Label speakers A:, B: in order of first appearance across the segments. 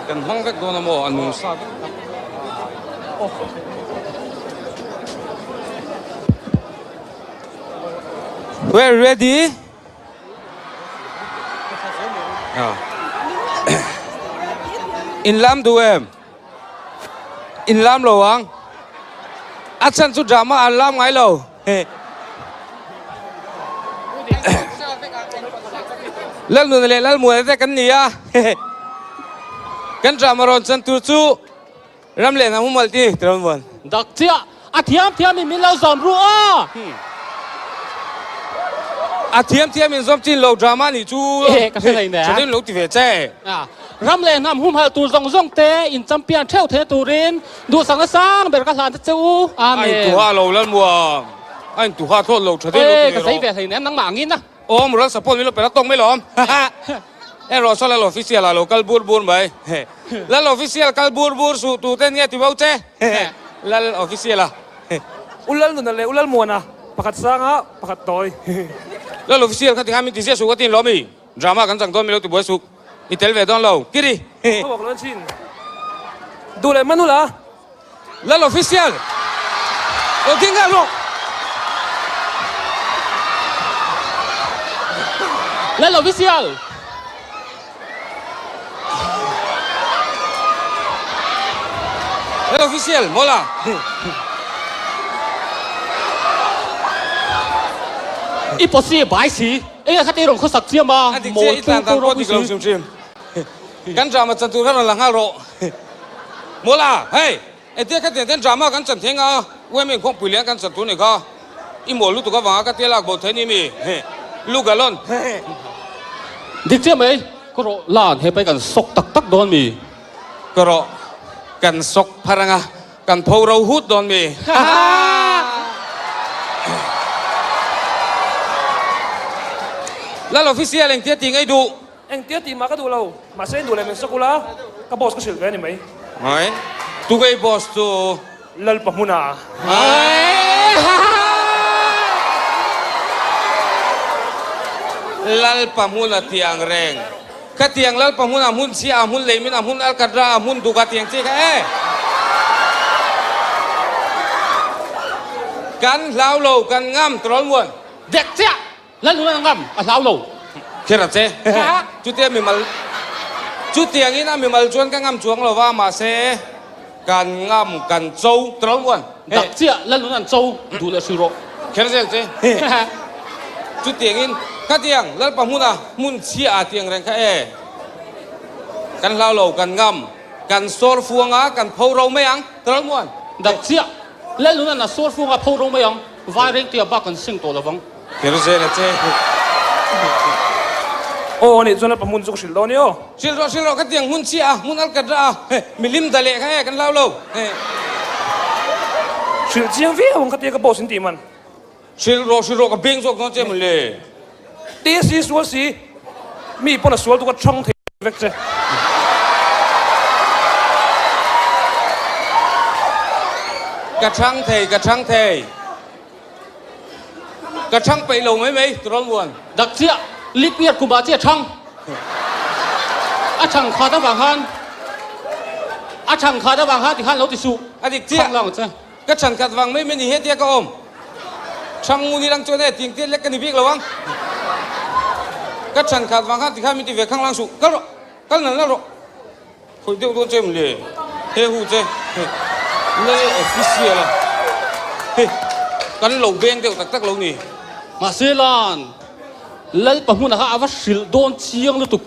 A: Kan hmang vek dawn a maw? A nung sa vek tak. We're ready. In lam duh em? In lam lo ang. A chhan chu drama an lam ngai lo. Lalnuna leh Lalmuana te kan ni a. Kan drama rawn chan tur chu Ram leh hnam humhalh ti ti rawn vuan.
B: Dak chiah a thiam thiam in min lo zawm ru a.
A: A thiam thiam in zawm chin lo drama nih chu.
B: Eh ka hre hlei nen.
A: Tha lo ti ve che.
B: Ram leh hnam humhalh tur zawng zawng te in champion theuh thei turin duhsakna sang ber ka hlan ta che u. Amen.
A: A intuha lo Lalmuam. A intuha thlawt lo tha deuh lo ti ve rawh.
B: Eh ka zei ve hlei nen nangmah angin a.
A: Aw moral support min lo pe la tawk mai lawm. Hei rawh saw Lal Official ah lo kal bur bur mai. Lal Official kal bur bur suh tu ten nge ti bo che. Lal Official a.
C: U Lal Nuna leh U Lal Muana pakhat sanga pakhat tawi.
A: Lal Official kha tinga min ti ziah suh ka tin lawm i. Drama kan chang dawn mi lo ti buai suh. I tel ve dawn lo. Kiri.
C: Ka walk lo chin. Duh leh Manula.
A: Lal Official lo ding nghal rawh.
B: Lal Official.
A: Lal Official mawla.
B: I pawsi bai si. Enge kha te rawn khawsak chiam a.
A: A dik chiah i tlan dan pawh dik lo hrim hrim. Kan drama chan tur kha rawn la nghal rawh. Mawla, hei, engtia kha tiang ten drama kan chan theng a, UMA inkhawmpui lian kan chan tur ni kha. I mawl lutuk avanga ka tia lak bo thei ni mi? Lu galon.
B: Dik chiah mai, ka rawh lan he pai kan sawk tak tak dawn mi?
A: Ka rawh kan sawk phar anga kan pho ro hut dawn mi? Lal official engtia ti ngei duh?
C: Engtia tih mah ka duh lo, mahse in duh leh min sawk ula, ka boss ka hrilh ve a ni mai.
A: Mai, tugei boss chu?
C: Lalpa hmuna.
A: Lalpa hmuna tiang reng. Ka tiang Lalpa hmuna hmun chhia, a hmun leimin, a hmun alkatra, a hmun duka tiang chi kha e. Kan hlau lo, kan ngam, Troll muan.
B: Dek chiah! Lalnuna na ngam a hlau lo.
A: Kher a che. Chutia mimal Chutiangin a mimal chuan ka ngam chuang lo va, mahse kan ngam kan cho Troll muan.
B: Dak chiah Lalnuna an cho duh leh hril rawh.
A: Kher zel che. Chutiangin khatiang Lalpa hmuna hmun chhia ah tiang reng kha e. Kan hlau lo, kan ngam, kan sawr fuang a, kan pho ro mai ang Troll muan.
B: Dak chiah Lalnuna na sawr fuang a pho ro mai ang, vai reng tia bak kan sing tawh lo vang.
A: Kher zel a che.
C: Aw anih chuan a pa hmun chu ka hrilh dawn i aw.
A: Hrilh rawh hrilh rawh ka tiang hmun chiah a hmun al kat rah a he milim da leh kha e kan hlau lo he.
C: Hrilh chiang viau ang ka tia ka boss in tih man.
A: Hrilh rawh hrilh rawh ka beng zawk dawn che maw le.
C: Te si sual si mi pawn a sual tu ka chhang thei vek che.
A: Ka chhang thei ka chhang thei. Ka chhang peih lo mai mai, Turawl Muan.
B: Dak chiah, lip year kumah chiah chhang. A chhang khat avang khan, a chhang khat avang khan tikhan lo ti suh.
A: A dik chiah.
B: Chhang lang che.
A: Ka chhan khat vang mai mai ni hetia ka awm. Chhang ngun ilang chuan e ting tiat lek ka ni bik lo ang. Ka chhan khat vang khan tikhan min ti ve khang lang suh. Kal rawh, kal nal nal rawh. Khawih deuh dawn che mawle, he hu che Lal official a hei kan lo beng deuh tak tak lo ni.
B: Mahse lan Lal pahmuna kha a va hrilh dawn chiang lutuk,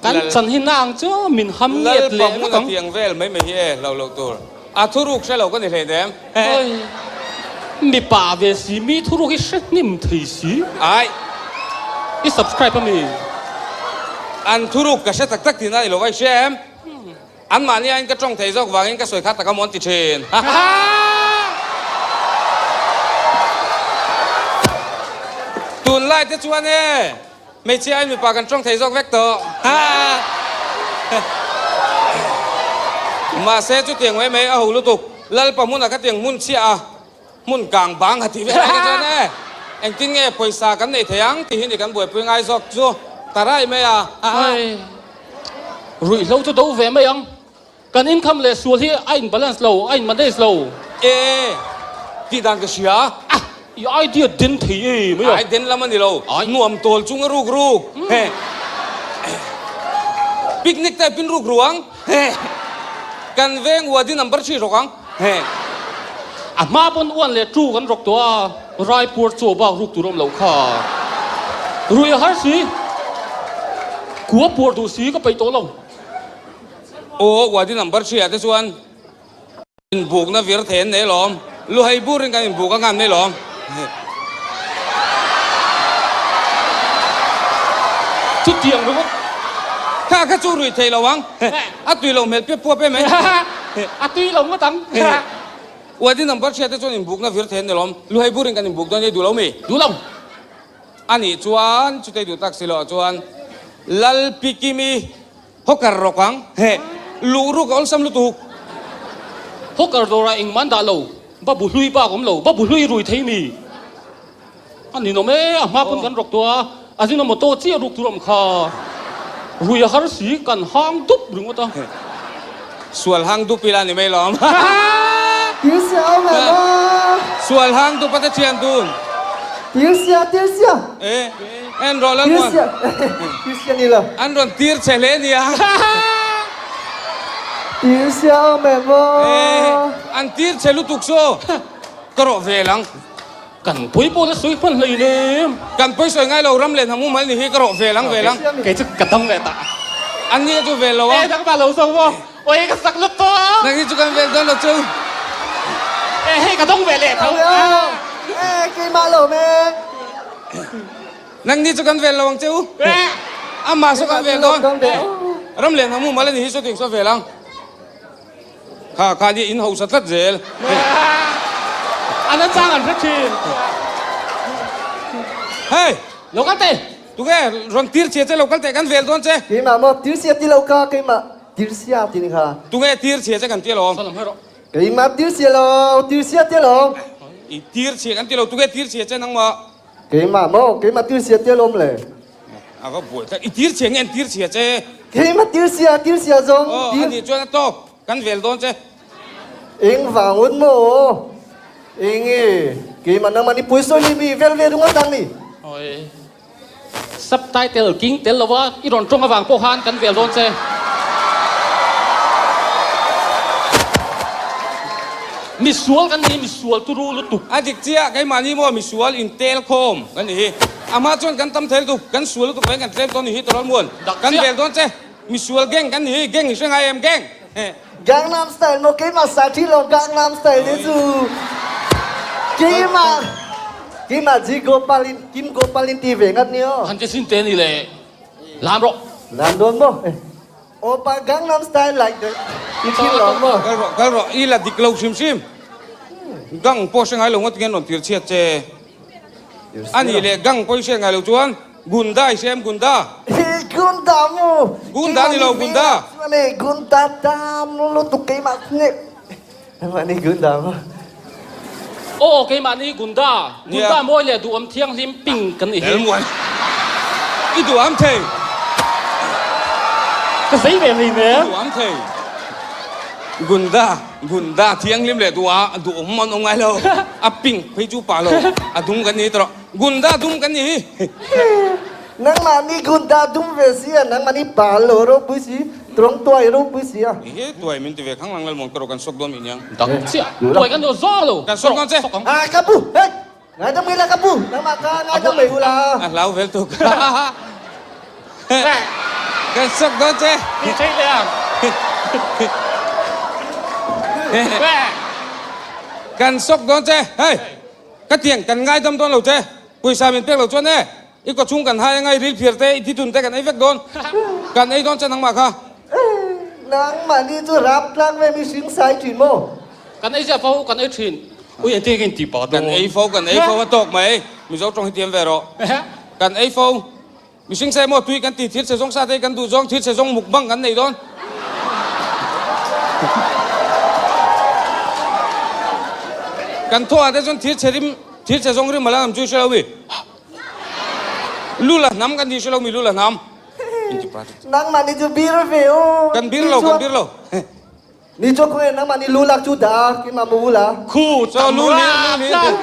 B: kan chan hi na ang chu min ham ngiat leh vek ang.
A: Lal pahmuna tiang vel mai mai hi e lo loh tur, a thuruk hre lo ka ni hleinem.
B: Oi, mipa ve si mi thuruk hi hre hnim thei si.
A: Ai.
B: I subscribe a mi?
A: An thuruk ka hre tak tak tihna ni lo va i hria em? An mahni aiin ka tawng thei zawk vangin ka sawi kha tak a mawn ti thin. Tunlai te chuan e Hmeichhia aiin mipa kan tawng thei zawk vek tawh. Mahse chutiang mai mai a ho lutuk. Lalpa hmunah kha tiang hmun chhiah a, hmun kang bang a tih vel ai kha chuan e, engtin nge pawisa kan neih thei ang tih hi ni kan buaipui ngai zawk chu ta raih mai a.
B: Hei. Ruihhlo chu do ve mai ang. Kan income leh sual hi a in balance lo, a in manage lo.
A: E, tih dan ka hria.
B: A, i idea den thei e mai a.
A: Ai den lam a ni lo. Nuam tawl chung a ruk ruk. He. Picnic type in ruk ru ang. He. Kan veng wadi number thi rawk ang. He.
B: A hma pawn uan leh tu kan rawk tawh a, Raipur chaw bak ruk tur awm loh kha. Rui a har si. Kua puar duh si ka peih tawh lo.
A: Aw, wadi number thi ah te chuan inbukna vir thei an nei lawm. Luhai burin kan inbuk a ngam nei lawm.
B: Chutiang ringawt.
A: Kha kha chu rui thei lo ang. A tui lo hmel piap puap em mai.
B: A tui lo ngawt ang.
A: Wadi number hriat te chuan inbukna vir thei an ni lawm. Luhai burin kan inbuk dawn e duh lo mi?
B: Duh lo.
A: A nih chuan chutei duh tak si loh chuan Lalpikimi Hawker rawk ang. He. Luh ruk a awlsam lutuk.
B: Hawker dawrah engmah an dah lo. Va bu hlui bak awm lo. Va bu hlui rui thei mi. A ninawm e, a hma pawn kan rawk tawh a, a zin a motor chiah ruk tur awm kha. Rui a har si, kan hang dup ringawt a.
A: Sual hang dup ila ni mai lawm.
D: Tirsia awm em a?
A: Sual hang dup a te thian dun.
D: Tirsia, tirsia.
A: E, en rawh Lalmuan.
D: Tirsia, tirsia ni lo.
A: An rawn tir che hle nia.
D: Tirsia awm em a?
A: E, an tir che lutuk saw. Ka rawh vel ang.
B: Kan pawi pawh la sawi hman hlei nem.
A: Kan pawi sawi ngai lo ram leh hnam umal ni hi ka rawh vel ang vel ang.
B: Kei chu ka dam leh ta.
A: An ni chu vel lo a.
B: E dang ta lo zawk maw. Oi ka sak lut tawh a.
A: Nang hi chu kan vel dawn lo chu.
B: E hei ka dawng ve leh tho.
D: E keimah lo me.
A: Nang ni chu kan vel lo ang che u. Amah saw kan vel dawn. Ram leh hnam umal ani hi saw ting saw vel ang. Kha kha ni in hausa tlat zel.
B: A na chang an hre thin.
A: Hei!
B: Lo kal teh!
A: Tunge rawn tir chhia che lo kal teh kan vel dawn che.
D: Keimah maw tir chhia ti lo ka keimah tir chhia ti ni kha.
A: Tunge tir chhia che kan ti alawm.
B: Saw lam hawi rawh.
D: Keimah tir chhia lo tir chhia ti alawm.
A: I tir chhia kan ti lo tunge tir chhia che nangmah.
D: Keimah maw keimah tir chhia ti alawm le.
A: A va buai tlat. I tir chhia nge an tir chhia che?
D: Keimah tir chhia, tir chhia zawng.
A: Aw, a nih chuan a tawk. Kan vel dawn che.
D: Eng vang un maw? Eng e, keimah nangmah ni puisawi ni mi vel ve ringawt ang ni.
B: Awi. Subtitle king tel lova i rawn tawng avang pawh khan kan vel dawn che. Misual kan ni, misual turu lutuk.
A: A dik chiah, keimahni maw misual intel khawm kan nih hi. Amah chuan kan tam thei lutuk, kan sual lutuk vangin kan tlem dawn ni hi Tawlal Muan. Kan vel dawn che, misual gang kan ni hi, gang i hre ngai em gang?
D: Gangnam style maw keimah sa thi lo Gangnam style te chu keimah keimah G Gopal in Kim Gopal in ti ve ngat ni aw.
B: Han che sin te ni le lam rawh.
D: Lam dawn maw? Opa Gangnam style like that i thil lo maw?
A: Kal rawh kal rawh i la dik lo hrim hrim. Gang pawh hre ngai lo ngawt nge an rawn tir chhiat che. A nih leh gang pawh i hriat ngai lo chuan Gunda i hria em Gunda?
D: Hi Gunda mu!
A: Gunda ni lo Gunda!
D: Chuan e Gunda dam lutuk keimah nge Mahni Gunda maw?
B: Aw keimahni Gunda, Gunda mawi leh duhawm thianghlim ping kan ni hi.
A: Elmuan i duham thei.
B: Ka zei ve hlei nen.
A: I duham thei. Gunda. Gunda thianghlim leh duh a duhawm an awm ngai lo. A pink phei chu pah lo, a dum kan ni tawh. Gunda dum kan ni hi.
D: Nangmahni Gunda dum ve si a, nangmahni pa lo ropui si, tawng tuai ropui si a.
A: He tuai min ti ve khang lang lalmuan ka rawh kan sawk dawn mi aniang.
B: Dang chiah, tuai kan duh zawng lo.
A: Kan sawk dawn che.
D: Ah ka pu, hei, ngaidam nge la ka pu, nangmah ka ngaidam mai u la.
A: A hlau vel tuk. Kan sawk dawn che.
B: Ti thei leh ang.
A: Kan sawk dawn che. Hei, ka tiang kan ngaidam dawn lo che. Pawisa min pek lo chuan e, i kawchhung kan hai anga i ril phiar te, i thithun te kan ei vek dawn. Kan ei dawn che nangmah kha.
D: Nangmahni chu rap tlang ve mihring sai thin maw?
B: Kan ei ziah fo, kan ei thin. Ui engtin nge ka inti pah dawn?
A: Kan ei fo, kan ei fo a tawk mai. Mizo tawng hi tiam ve rawh. Kan ei fo. Mihring se maw tui kan ti thil che zawng sa te kan duh zawng thil che zawng mukbang kan nei dawn. Kan thaw ah te chuan thil che rim thil che zawng rim a la nam chu i hre lo mi. Lula hnam kan ti hre lo mi lula hnam.
D: Nangmah nih cu bir ve aw.
A: Kan bir lo, kan bir lo.
D: Ni chu khawnge nangmah nih lu lak cu dah keimah maw ula?
B: Khu
A: So lu lir lu lir.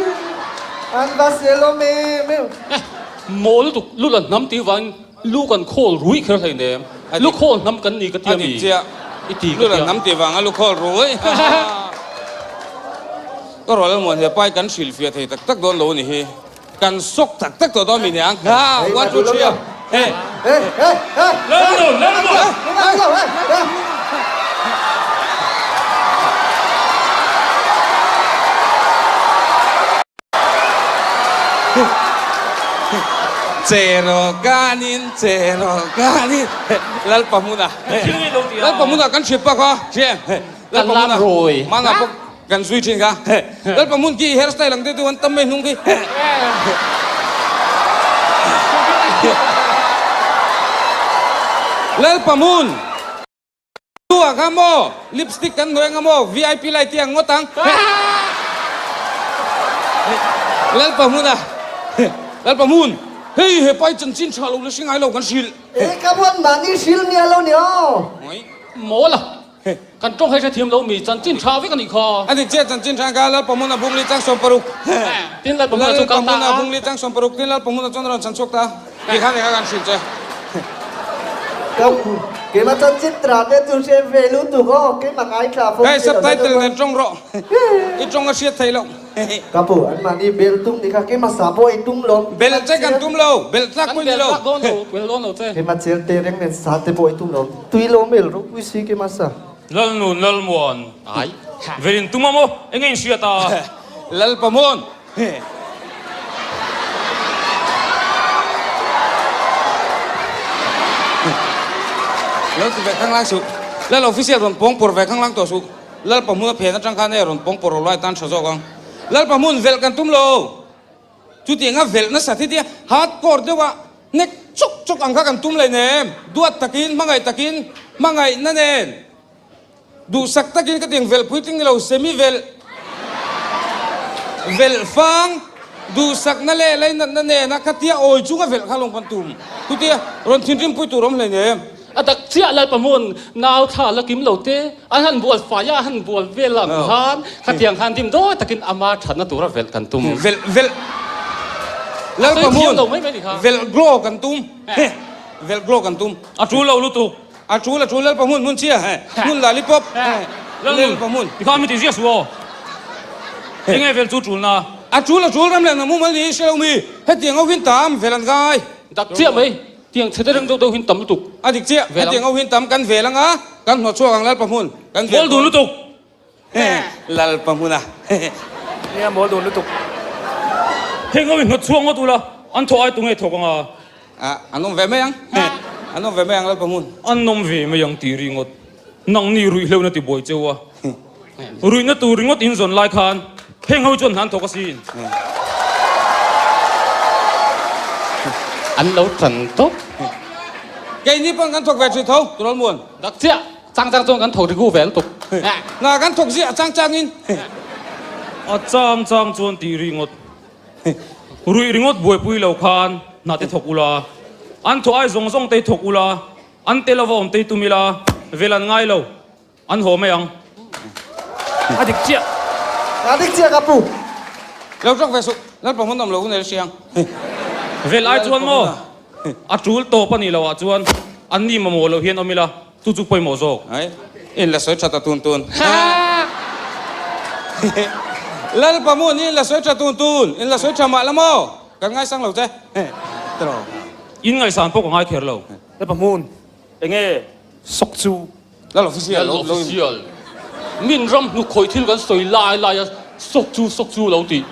D: An va sel awm e meu.
B: Maw lutuk lu la hnam tih vangin lu kan khawl rui kher hleinem. Lu khawl hnam kan ni ka ti ami? I ti ka
A: Lu la
B: tia.
A: hnam tih vanga lu khawl rui. Ka rual almuan he pai kan hrilhfiah thei tak tak dawn lo a ni hi. Kan sawk tak tak tawh dawn mi niang. Ha, one two three a. Hey.
D: Hey, hey, hey.
C: Lalnu, lalnu.
A: Cheraw kanin, cheraw kanin. Lalpa hmuna. Lalpa hmuna kan hriat pak a. Hriat.
B: Kan lam rui.
A: Mana pawh Kan zui thin kha. Lalpa hmun khi hair style ang deuh deuh an tam mai hnung khi. Lalpa hmun tu ah kha maw lipstick kan hnuai anga maw vip light hi ang ngawt ang. Lalpa hmun ah Lalpa hmun hei he pai chanchin tha lo la hre ngai lo kan hrilh.
D: E ka buan mahni hrilh nia lo ni aw.
B: Mawl a. Kan tawng hei hrethiam lo mi chanchin tha vek a nih kha.
A: A dik chiah chanchin tha ka Lalpahmuna bungli chang 60.
B: Tin Lalpahmuna chu kal ta a.
A: Lalpahmuna bungli chang 60 tin Lalpahmuna chuan a rawn chhan chhuak ta a. Ti khan eng a kan hrilh che.
D: Ka keimah chanchin tra te chu hre ve lutuk aw keimah ngaithla fo
A: Hei subtitle nen tawng rawh. I tawng a hriat theih loh.
D: Ka pu anmahni bel tum ni kha keimah sa pawh ei tum lo.
A: Bel che kan tum lo, bel tlak pawh i ni lo.
B: Kan bel tlak dawn lo, bel dawn lo che.
D: Keimah chel te reng nen sa te pawh ei tum lo. Tui lo mel ropui si keimah sa.
C: Lalnun Lalmuan.
B: Ai.
C: Vel in tum a maw? Enge in hriat a?
A: Lalpamuan. Lo ti ve khanglang suh. Lal official rawn pawng pawr ve khanglang tawh suh. Lalpa hmun a phen atang khan e rawn pawng pawr lo lai tan tha zawk ang. Lalpa hmun velh kan tum lo. Chutiang a velh nasa thi tia hardcore deuh a hnek chuk chuk ang kha kan tum leh nem. Duat takin, hmangaih takin, hmangaihna nen duhsak takin ka tiang velh puitling ni lo semi velh velh fang duhsakna leh lainatna nen a khatia awi chunga velh kha lawng kan tum. Chutia rawn thinrim pui tur awm hlei nem.
B: A dak chiah Lalpa hmun nau thla la kim lo te, an han bual fai a, a han bual vel ang khan khatiang khan dim dawi takin ama thatna tura velh kan tum.
A: Velh velh Lalpa hmun velh glow kan tum velh glow kan tum.
C: A tul lo lutuk.
A: A tul a tul Lalpa hmun hmun chhia hmun lollipop Lalpa hmun.
C: Tikhan mi ti ziah suh aw. Enge velh chu tulna?
A: A tul a tul ram leh hnam mumal ni hre lo mi hetiang ho hin tam velh an ngai.
B: Dak chiah mai. Tiang chhe te reng deuh deuh hin tam lutuk.
A: A dik chiah, hetiang ho hin tam kan vel anga, kan hnawt chhuak ang Lalpa hmun, kan vel
C: Mawl dun lutuk.
A: Lalpa hmuna.
C: Nia mawl dun lutuk. Heng ho hi hnawt chhuak ngawt ula, an thawh ai tunge thawk anga?
A: A, an awm ve mai ang. An awm ve mai ang Lalpa hmun.
C: An awm ve mai ang tih ringawt. Nangni ruihhlohna ti buai cheu a. Ruihna tur ringawt in zawn lai khan heng ho chuan hna an thawk asin.
B: An lo tan tawp.
A: Keini pawn kan thawk ve thin tho, Turawl Muan.
B: Dak chiah, chang chang chuan kan thawk rigu ve lutuk.
A: Hna kan thawk ziah chang chang in.
C: A chang chang chuan tih ringawt. Ruih ringawt buaipui lo khan hna te thawk ula. An thawh ai zawng zawng te hi thawk ula. An tel ava awm tei tum ila, vel an ngai lo, an haw mai ang. A dik chiah.
D: A dik chiah ka pu.
A: Lo tawk ve suh, Lalpa hmun awm lo hun el hriang.
C: Vel ai chuan maw? A tul tawp a nih loh ah chuan an ni mamawh loh hian awm ila, chu chu pawimawh zawk.
A: Ai, in la sawi tha ta tun tun. Lalpa hmun in la sawi tha tun tun, in la sawi tha mah la maw? Kan ngaisang lo che.
C: In ngaihsan pawh ka ngai kher lo.
E: Lalpa hmun.
C: Enge
E: sawk chu?
A: Lal official
B: Lal official. Min ram hnuk khawih thil kan sawi lai lai a sawk chu sawk chu lo tih.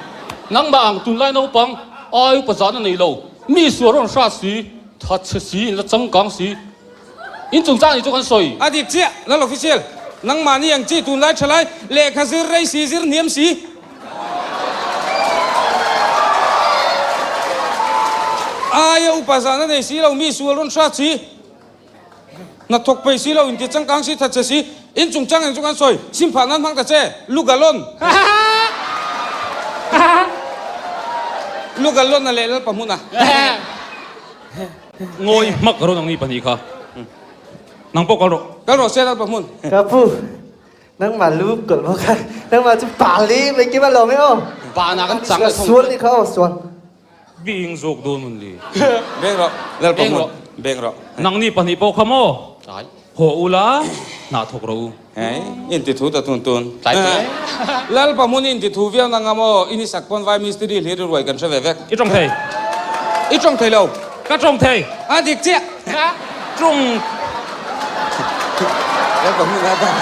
B: Nangmah ang tunlai naupang ai upa zan a nei lo. Mi sual rawn hrat si, that chhe si, in la changkang si. In chungchang nih chu kan sawi.
A: A dik chiah, Lal official. Nangmahni ang chi tunlai thalai lehkha zir rei si zir hniam si. Aia upa zan a nei si lo, mi sual rawn hrat si, hnathawk peih si lo, inti changkang si, thatchhe si, in chungchang eng chu kan sawi, sim phah nan hmang ta che, lu galon. Lu galon a leh Lalpa hmun a.
C: Ngawi hmak rawn ang i pahnih kha. Nang pawh kal rawh.
A: Kal rawh se Lalpa hmun.
D: Ka pu, nangmah lu kawlh bawk a, nangmah chu pa li mai kim a lawm e aw.
B: Vanah kan chang leh thawng.
D: Sual nih kha aw sual.
C: Bing zawk dawn mun li.
A: Beng rawh Lalpa hmun. Beng rawh.
C: Nangni pahnih pawh kha maw? Haw ula, hna thawk rawh u.
A: Hei, in ti thu ta tun tun. Lalpa hmun in ti thu viau na nga maw? I ni sak pawn vai mistiri hlir i ruai kan hre ve vek.
C: I tawng thei.
A: I tawng thei lo.
C: Ka tawng thei.
A: A dik chiah.
C: Tawng.
A: Lalpa hmun a dan.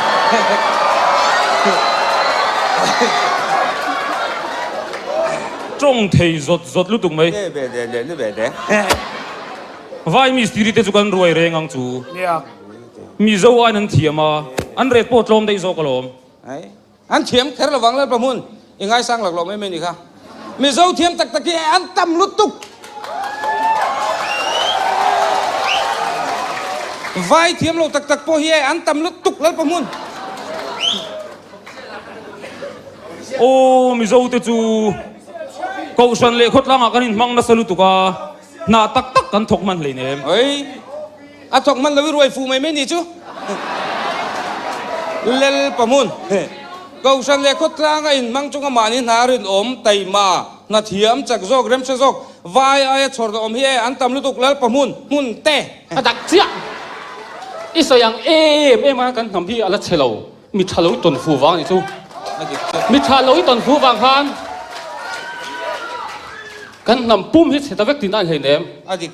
C: Tawng thei zawt zawt lutuk mai.
A: Le ve le le le ve le.
C: Vai mistiri te chu kan ruai reng ang chu.
E: Nia.
C: Mizo aiin an thiam a, an ret pawh tlawm daih zawk alawm.
A: Ai, an thiam kher lovang Lalpa hmun i ngaisang lak lo mai mai ni kha. Mizo thiam tak tak hi an tam lutuk. Vai thiam lo tak tak pawh hi an tam lutuk Lalpa hmun.
C: Aw Mizo te chu Kohhran leh khawtlangah kan inhmang nasa lutuk a. Hna tak tak kan thawk hman hleinem.
A: Oi, a thawk hman lo i ruai fuh mai mai ni chu. Lel Pahmun, Kohhran leh khawtlang a inhmang chunga mahni hna rinawm, taima, hna thiam, chak zawk, remhre zawk, vai aia chhawr dah awm hi e, an tam lutuk Lal Pahmun, hmun te.
B: A dak chiah. I sawi ang em em a kan hnam hi a la chhe lo. Mi tha lo i tawn fu vang a nih chu. Mi tha lo i tawn fu vang khan kan hnam pum hi chhe ta vek tihna a ni hleinem.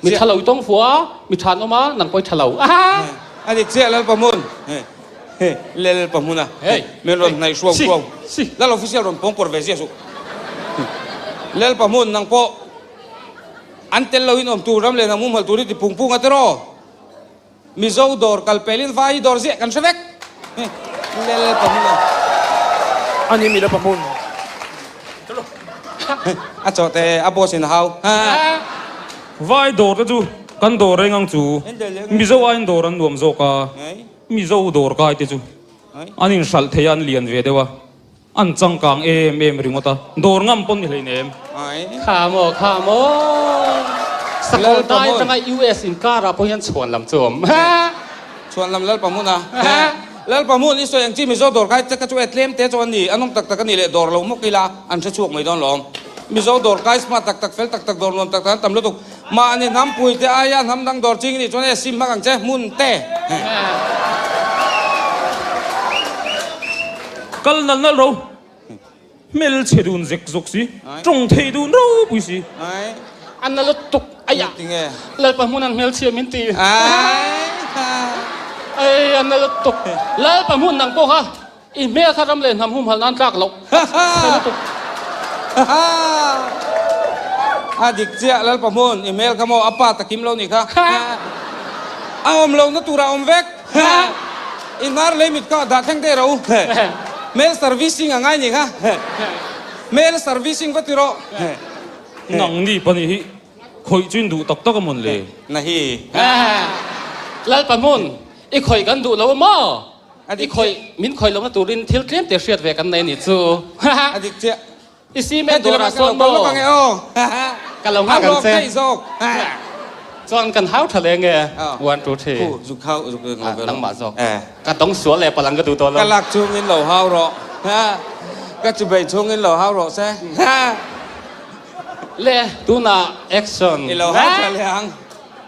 B: Mi tha lo i tawng fu a, mi tha an awm a, nang pawh i tha lo.
A: A dik chiah Lalpahmun. Lalpahmun a. Min rawn hnaih hruau hruau. Lal official rawn pawng pawr ve ziah suh. Lalpahmun nang pawh an tel loin awm tur ram leh hnam humhalh tur hi ti phung phung a tiraw? Mizo dawr kal pelin vai hi dawr ziah kan hre vek. Lel pahmun a.
E: A ni mila pahmun.
A: A chaw te a boss in a hau.
C: Vai dawr te chu kan dawr reng ang chu. Mizo aiin dawr an nuam zawk a. Mizo dawr kai te chu an inhralh thei a an lian ve deuh a. An changkang em em ringawt a, dawr ngam pawn ni hleinem.
B: Kha maw, kha maw. Sakawr dai atanga US inkarah pawh hian chhuan lam chu a awm.
A: Chhuan lam Lalpa hmun a. Lalpa hmun i sawi ang chi Mizo dawr kai che kha chu e tlem te chu an ni, an awm tak tak a nih leh dawr lo hmawk ila an hre chhuak mai dawn lawm. Mizo dawr kai smart tak tak, fel tak tak, dawr nuam tak tak an tam lutuk. Mahni hnampui te aia hnam dang dawr ching i nih chuan e sim hmak ang che, hmun te.
C: Kal nal nal ro, hmel chhe dun zek zawk si, tawng thei dun ropui si.
B: A na lutuk aia, Lalpa hmun an hmel chhia min ti. Ai a na lutuk, Lalpa hmun nang pawh kha i hmel kha ram leh hnam humhalh nan tlak loh chhe lutuk.
A: A dik chiah Lalpa hmun i hmel kha maw a pa takim lo nih kha. A awm lohna turah a awm vek. I hnar lei mit kha dah thleng teh ro. Hmel servicing a ngai nih kha. Hmel servicing va ti rawh.
C: Nang ni pahnih hi khawih chu in duh tak tak a mawn le?
A: Na hi.
B: Lalpa hmun, i khawih kan duh lo a maw? I khawih, min khawih lohna turin thil tlem te hriat ve kan nei a nih chu.
A: A dik chiah.
B: I cement dawrah sawn maw? Ka lo nghak ang che. Chuan kan hau tha leh nge? One, two, three. Nangmah zawk. Ka dawng sual leh palang ka duh tawh lo.
A: Ka lak chungin lo hau rawh. Ka chubei chungin lo hau rawh se.
B: Le, tunah action.
A: I lo hau tha leh ang.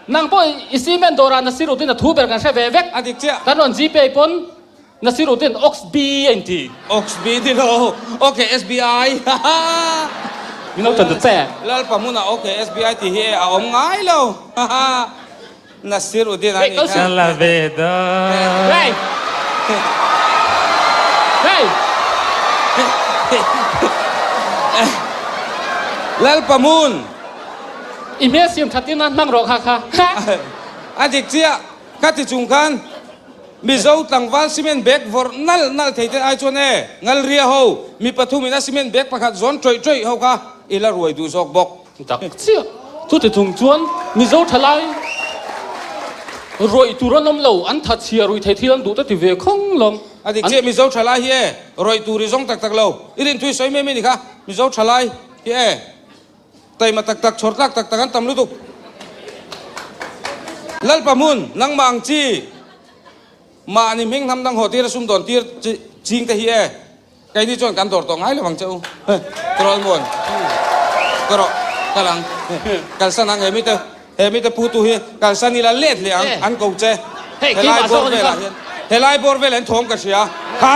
B: Nang pawh i cement dawrah Nasiruddin a thu ber kan hre ve vek.
A: A dik chiah.
B: Kan rawn Gpay pawn. Nasiruddin Ox B a inti.
A: Ox B ni lo, ok SBI haha.
B: Min lo tan ta che.
A: Lalpa hmunah ok SBI tih hi a awm ngai lo haha. Nasiruddin a nih kha.
C: La ve da.
B: Hey! Hey!
A: Lalpa hmun.
B: I hmel siam that in a hmang rawh kha kha.
A: A dik chiah. Ka ti chung khan Mizo tlangval cement bag vawrh nalh nalh thei te ai chuan e, Ngalria ho, mi pathum in a cement bag pakhat zawn tawih tawih ho kha i la ruai duh zawk bawk.
B: Tak chiah. Chuti chung chuan Mizo thalai rawih tur an awm lo, an that chhia ruih thei thil an duh te ti ve khawng lawm.
A: A dik chiah, Mizo thalai hi e, rawih tur i zawng tak tak lo. I rin thu i sawi mai mai ni kha, Mizo thalai hi e. Taima tak tak, chhawr tlak tak tak an tam lutuk. Lalpa hmun, nangmah ang chi, mahni hming hnam dang haw tir a sumdawn tir ching te hi e. Keini chuan kan dawr tawh ngai lo ang che u. Tirawl muan. Ka rawh, kal ang. Kalsan ang he mite, he mite pu tu hi kalsan ila let leh ang, an ko che. Helai bawr velah hian, helai bawr velah hian thawm ka hria. Ha!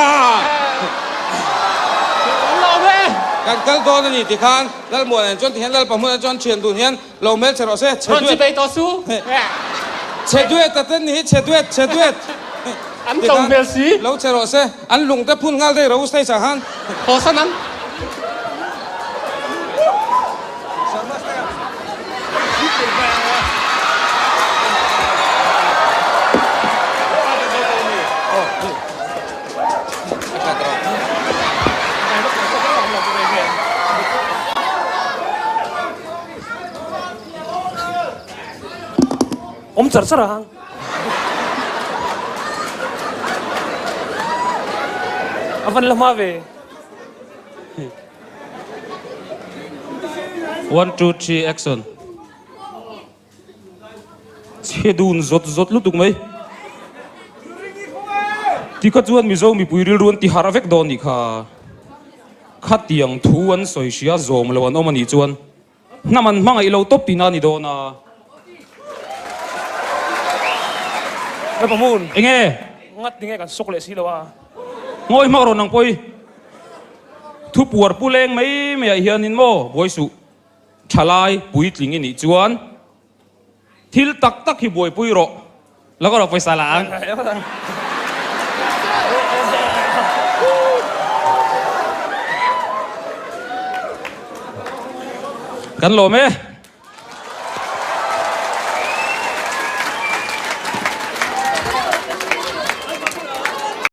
A: Kan kal dawn a ni ti khan Lalmuan chuan ti hian Lalpa hmunah chuan thian dun hian Lo hmel che rawh se, chhe duet.
B: Rawn chi tawh su.
A: Chhe duet a ten ni hi, chhe duet, chhe duet.
B: An to hmel si.
A: Lo che rawh se, an lung te phun nghal daih rawh u stage ah khan.
B: Haw san ang.
E: Awm char char ang. A van la hma ve.
C: One two three action. Chhe dun zawt zawt lutuk mai. Tikha chuan Mizo mipui rilru an ti harh vek dawn nih kha. Khatiang thu an sawi hria zawm lo an awm a nih chuan hnam an hmangaih lo tawp tihna a ni dawn a.
E: Lalpa hmun.
C: Enge?
E: Ngat tinge kan sawk leh si lo a.
C: Ngawi hmak rawn ang pawi. Thu puar pu leng mai mai ah hianin maw buai suh. Thalai puitling i nih chuan thil tak tak hi buaipui rawh. Lo ka rawh pawisa la ang. Kan lawm e.